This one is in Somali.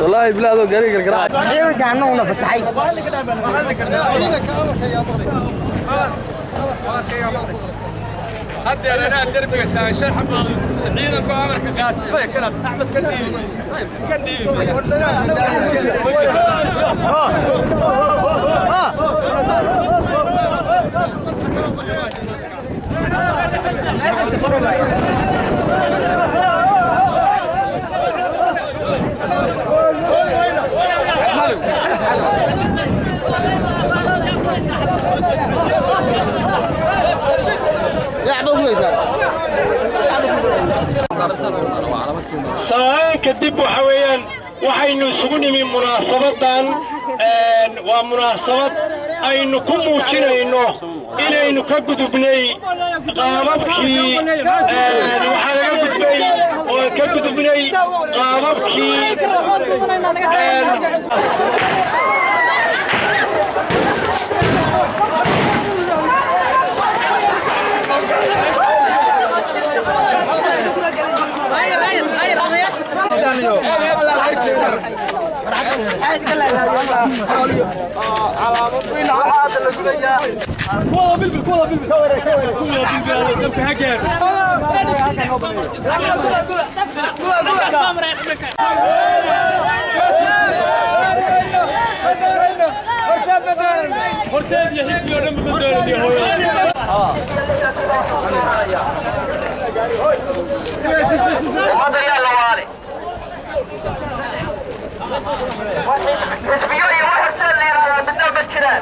والله بلا هذا قريق القراءة. ciidanka annaguna fasaxay. هدي انا دربك تاع شرح ciidanku amarka qaatay kana Axmed ka dhiibi ka dhiibi. Salaan kadib waxa weeyaan waxaynu isugu nimi munaasabadan. Waa munaasabad aynu ku muujinayno inaynu ka gudubnay qaababkii, waxaa laga gudbay oo ka gudubnay qaababkii. Xisbiyo iyo wax horseed la yidhaahdaa midna ma jiraan.